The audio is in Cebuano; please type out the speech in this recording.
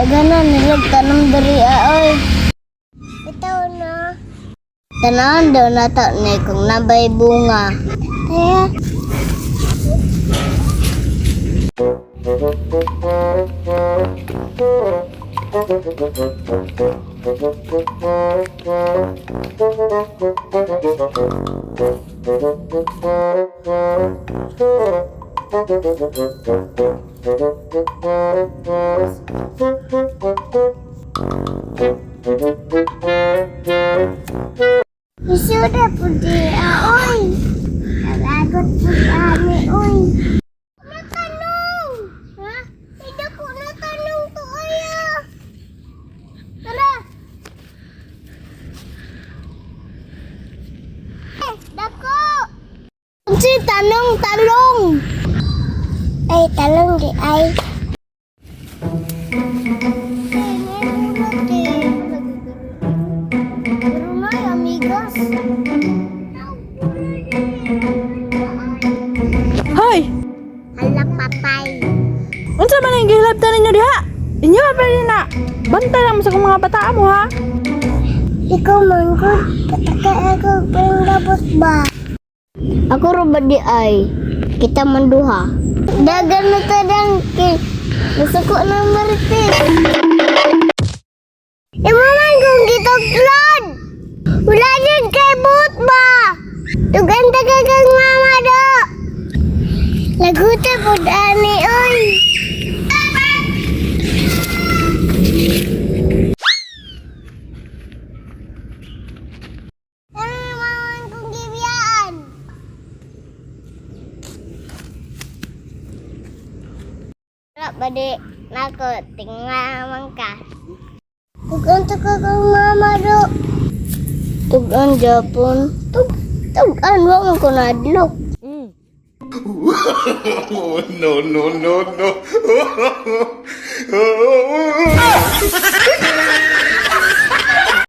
Daghanan nilag tanom diri ah, oy. Itaw na. Tanawan daw nata ni kung nabay bunga. Kaya. Isuda po di ah, oy. Nalagot po ani oy. Natanong! Ha? Hindi ko natanong to ay ah. Tara! Eh, dako! Si tanong talong. Ay, talong di ay. Pero na, amigas. Hoy! Hala, patay. Unsa man ang gihilabtan ninyo diha? Inyo pa rin na. Bantay lang mo sa akong mga bataa mo ha. Ikaw man ko, pataka ako pang ba? Ako ro ba di ay? Kita man duha. Dagan na tadang kay nasuko na marites. Imo man kung gituklod. Wala yun kay buot ba? Tugan taga kang mama do. Laguta pud ani oy. Ano naman kung gibiyaan? Wala ba di? Nako, tingnan ka. Tugan ta ka kang mama do. Tugan Japon. Tugan, wa man ko nadlok. Oh, no, no, no, no.